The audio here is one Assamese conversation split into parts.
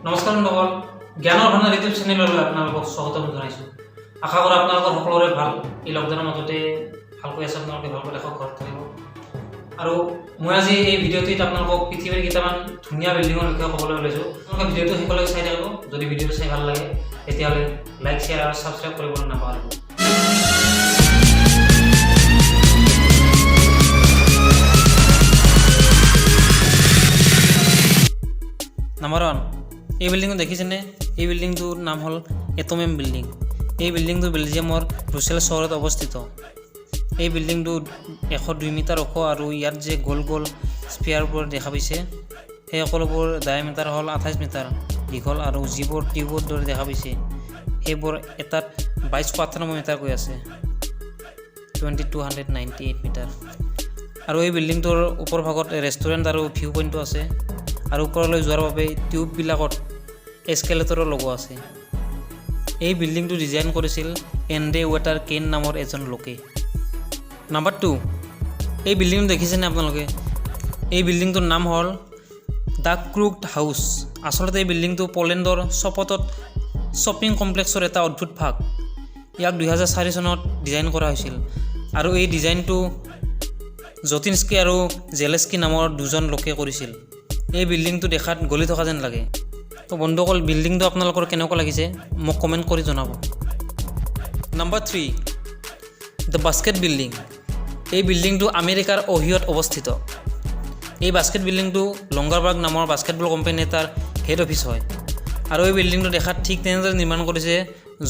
নমস্কাৰ বন্ধুসকল, জ্ঞানৰ ভাণ্ডাৰ ইউটিউব চেনেললৈ আপোনালোকক স্বাগতম জনাইছোঁ। আশা কৰোঁ আপোনালোকৰ সকলোৰে ভাল। এই লকডাউনৰ মাজতে ভালকৈ আছে আপোনালোকে, ভালকৈ ৰাখক, ঘৰত থাকিব। আৰু মই আজি এই ভিডিঅ'টিত আপোনালোকক পৃথিৱীৰ কেইটামান ধুনীয়া বিল্ডিঙৰ বিষয়ে ক'বলৈ ওলাইছোঁ। আপোনালোকে ভিডিঅ'টো শেষলৈকে চাই থাকিব। যদি ভিডিঅ'টো চাই ভাল লাগে, তেতিয়াহ'লে লাইক, শ্বেয়াৰ আৰু ছাবস্ক্ৰাইব কৰিবলৈ নাপাহৰিব। নাম্বাৰ 1, এই বিল্ডিংটো দেখিছেনে? এই বিল্ডিংটোৰ নাম হ'ল এটমেম বিল্ডিং। এই বিল্ডিংটো বেলজিয়ামৰ ব্ৰুচেল চহৰত অৱস্থিত। এই বিল্ডিংটো 102 মিটাৰ ওখ আৰু ইয়াত যে গোল গোল স্পেয়াৰবোৰ দেখা পাইছে, সেই সকলোবোৰ ডায়ামিটাৰ হ'ল 28 মিটাৰ দীঘল আৰু যিবোৰ টিউবৰ দৰে দেখা পাইছে, সেইবোৰ এটাত 2298 মিটাৰকৈ আছে, 2298 meter। আৰু এই বিল্ডিংটোৰ ওপৰ ভাগত ৰেষ্টুৰেণ্ট আৰু ভিউ পইণ্টো আছে আৰু ওপৰলৈ যোৱাৰ বাবে টিউববিলাকত এস্কেলেটৰো লগোৱা আছে। এই বিল্ডিংটো ডিজাইন কৰিছিল এণ্ডে ৱেটাৰ কেইন নামৰ এজন লোকে। নাম্বাৰ 2, এই বিল্ডিংটো দেখিছেনে আপোনালোকে? এই বিল্ডিংটোৰ নাম হ'ল the ক্ৰুকড হাউচ। আচলতে এই বিল্ডিংটো পলেণ্ডৰ চপটত শ্বপিং কমপ্লেক্সৰ এটা অদ্ভুত ভাগ। ইয়াক 2004 চনত ডিজাইন কৰা হৈছিল আৰু এই ডিজাইনটো জটিনস্কি আৰু জেলেস্কি নামৰ দুজন লোকে কৰিছিল। এই বিল্ডিংটো দেখাত গলি থকা যেন লাগে। তো বন্ধুসকল, বিল্ডিংটো আপোনালোকৰ কেনেকুৱা লাগিছে মোক কমেণ্ট কৰি জনাব। Number 3, the basket building. এই বিল্ডিংটো আমেৰিকাৰ অহিঅ'ত অৱস্থিত। এই বাস্কেট বিল্ডিংটো লংগাৰবাৰ্গ নামৰ বাস্কেটবল কোম্পানী এটাৰ হেড অফিচ হয় আৰু এই বিল্ডিংটো দেখাত ঠিক তেনেদৰে নিৰ্মাণ কৰিছে,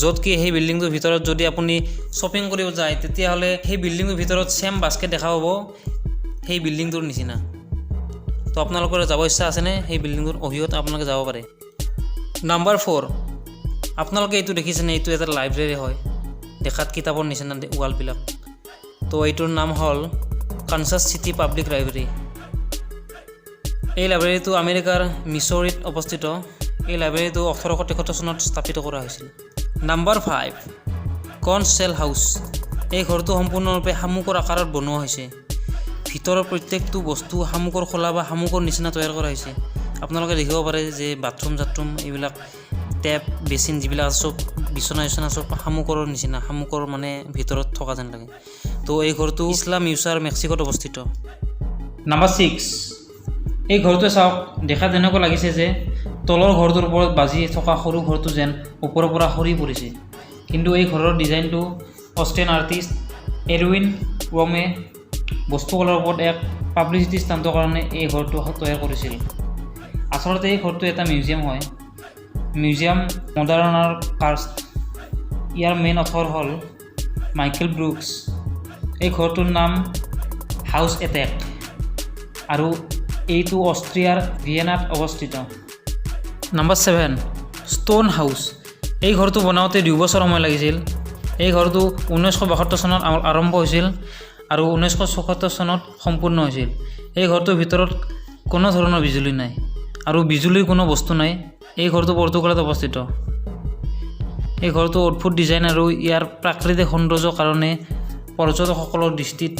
য'ত কি সেই বিল্ডিংটোৰ ভিতৰত যদি আপুনি শ্বপিং কৰিব যায়, তেতিয়াহ'লে সেই বিল্ডিংটোৰ ভিতৰত ছেম বাস্কেট দেখা পাব সেই বিল্ডিংটোৰ নিচিনা। তো আপোনালোকৰ যাব ইচ্ছা আছেনে সেই বিল্ডিংটোৰ অহিঅ'ত? আপোনালোকে যাব পাৰে। নাম্বাৰ 4, আপোনালোকে এইটো দেখিছেনে? এইটো এটা লাইব্ৰেৰী হয়, দেখাত কিতাপৰ নিচিনা ৱালবিলাক। তো এইটোৰ নাম হ'ল কানচাছ চিটি পাব্লিক লাইব্ৰেৰী। এই লাইব্ৰেৰীটো আমেৰিকাৰ মিছৰীত অৱস্থিত। এই লাইব্ৰেৰীটো 1873 চনত স্থাপিত কৰা হৈছিল। নাম্বাৰ 5, কৰ্ণ চেল হাউচ। এই ঘৰটো সম্পূৰ্ণৰূপে শামুকৰ আকাৰত বনোৱা হৈছে। ভিতৰৰ প্ৰত্যেকটো বস্তু শামুকৰ খোলা বা শামুকৰ নিচিনা তৈয়াৰ কৰা হৈছে। আপোনালোকে দেখিব পাৰে যে বাথৰুম চাথৰুম, এইবিলাক টেপ, বেচিন যিবিলাক আছে, চব বিচনা চিচনা চব শামুকৰ নিচিনা, শামুকৰ মানে ভিতৰত থকা যেন লাগে। তো এই ঘৰটো ইছলা মিউচাৰ, মেক্সিকোত অৱস্থিত। নাম্বাৰ 6, এই ঘৰটোৱে চাওক, দেখাত এনেকুৱা লাগিছে যে তলৰ ঘৰটোৰ ওপৰত বাজি থকা সৰু ঘৰটো যেন ওপৰৰ পৰা সৰি পৰিছে। কিন্তু এই ঘৰৰ ডিজাইনটো অষ্ট্ৰিয়ান আৰ্টিষ্ট এৰউইন ৱমে বস্তুকলাৰ ওপৰত এক পাব্লিচিটি ষ্টাণ্টৰ কাৰণে এই ঘৰটো তৈয়াৰ কৰিছিল। আচলতে এই ঘৰটো এটা মিউজিয়াম হয়, মিউজিয়াম মডাৰ্ণাৰ কাৰ্ষ্ট। ইয়াৰ মেইন অথৰ হ'ল মাইকেল ব্ৰুকছ। এই ঘৰটোৰ নাম হাউচ এটেক আৰু এইটো অষ্ট্ৰিয়াৰ ভিয়েনাত অৱস্থিত। Number 7, stone house. এই ঘৰটো বনাওঁতে 2 বছৰ সময় লাগিছিল। এই ঘৰটো 1972 চনত আৰম্ভ হৈছিল আৰু 1974 চনত সম্পূৰ্ণ হৈছিল। এই ঘৰটোৰ ভিতৰত কোনো ধৰণৰ বিজুলী নাই আৰু বিজুলীৰ কোনো বস্তু নাই। এই ঘৰটো পৰ্তুগালত অৱস্থিত। এই ঘৰটো অদ্ভুত ডিজাইন আৰু ইয়াৰ প্ৰাকৃতিক সৌন্দৰ্যৰ কাৰণে পৰ্যটকসকলৰ দৃষ্টিত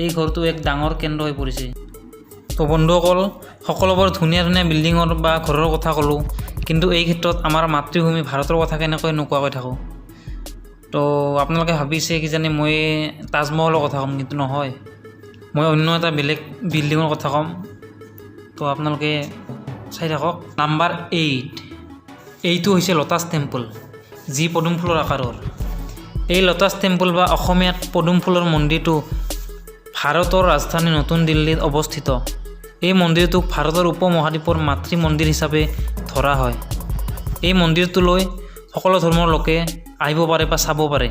এই ঘৰটো এক ডাঙৰ কেন্দ্ৰ হৈ পৰিছে। তো বন্ধুসকল, সকলোবোৰ ধুনীয়া ধুনীয়া বিল্ডিঙৰ বা ঘৰৰ কথা ক'লোঁ, কিন্তু এই ক্ষেত্ৰত আমাৰ মাতৃভূমি ভাৰতৰ কথা কেনেকৈ নোকোৱাকৈ থাকোঁ? তো আপোনালোকে ভাবিছে কিজানি মই তাজমহলৰ কথা ক'ম, কিন্তু নহয়, মই অন্য এটা বেলেগ বিল্ডিঙৰ কথা ক'ম। তো আপোনালোকে চাই থাকক। নাম্বাৰ 8, এইটো হৈছে লটাছ টেম্পল, যি পদুম ফুলৰ আকাৰৰ। এই লটাছ টেম্পল বা অসমীয়াত পদুম ফুলৰ মন্দিৰটো ভাৰতৰ ৰাজধানী নতুন দিল্লীত অৱস্থিত। এই মন্দিৰটোক ভাৰতৰ উপমহাদ্বীপৰ মাতৃ মন্দিৰ হিচাপে ধৰা হয়। এই মন্দিৰটোলৈ সকলো ধৰ্মৰ লোকে আহিব পাৰে বা চাব পাৰে।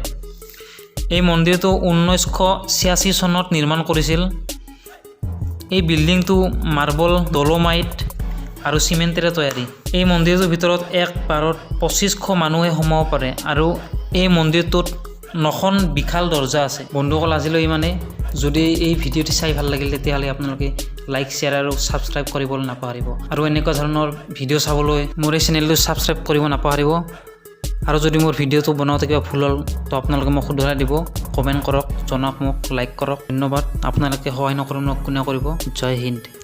এই মন্দিৰটো 1986 চনত নিৰ্মাণ কৰিছিল। এই বিল্ডিংটো মাৰ্বল, ডল'মাইট আৰু চিমেণ্টেৰে তৈয়াৰী। এই মন্দিৰটোৰ ভিতৰত এক বাৰত 2500 মানুহে সোমাব পাৰে আৰু এই মন্দিৰটোত নখন বিশাল দৰ্জা আছে। বন্ধুসকল, আজিলৈ ইমানেই। যদি এই ভিডিঅ'টি চাই ভাল লাগিল, তেতিয়াহ'লে আপোনালোকে লাইক, শ্বেয়াৰ আৰু ছাবস্ক্ৰাইব কৰিবলৈ নাপাহৰিব আৰু এনেকুৱা ধৰণৰ ভিডিঅ' চাবলৈ মোৰ এই চেনেলটো ছাবস্ক্ৰাইব কৰিব নাপাহৰিব। আৰু যদি মোৰ ভিডিঅ'টো বনাওঁতে কিবা ভুল হ'ল, তো আপোনালোকে মোক শুধৰাই দিব। কমেণ্ট কৰক, জনাওক মোক, লাইক কৰক। ধন্যবাদ। আপোনালোকে সহায় নকৰে মোক কোনে কৰিব? জয় হিন্দ।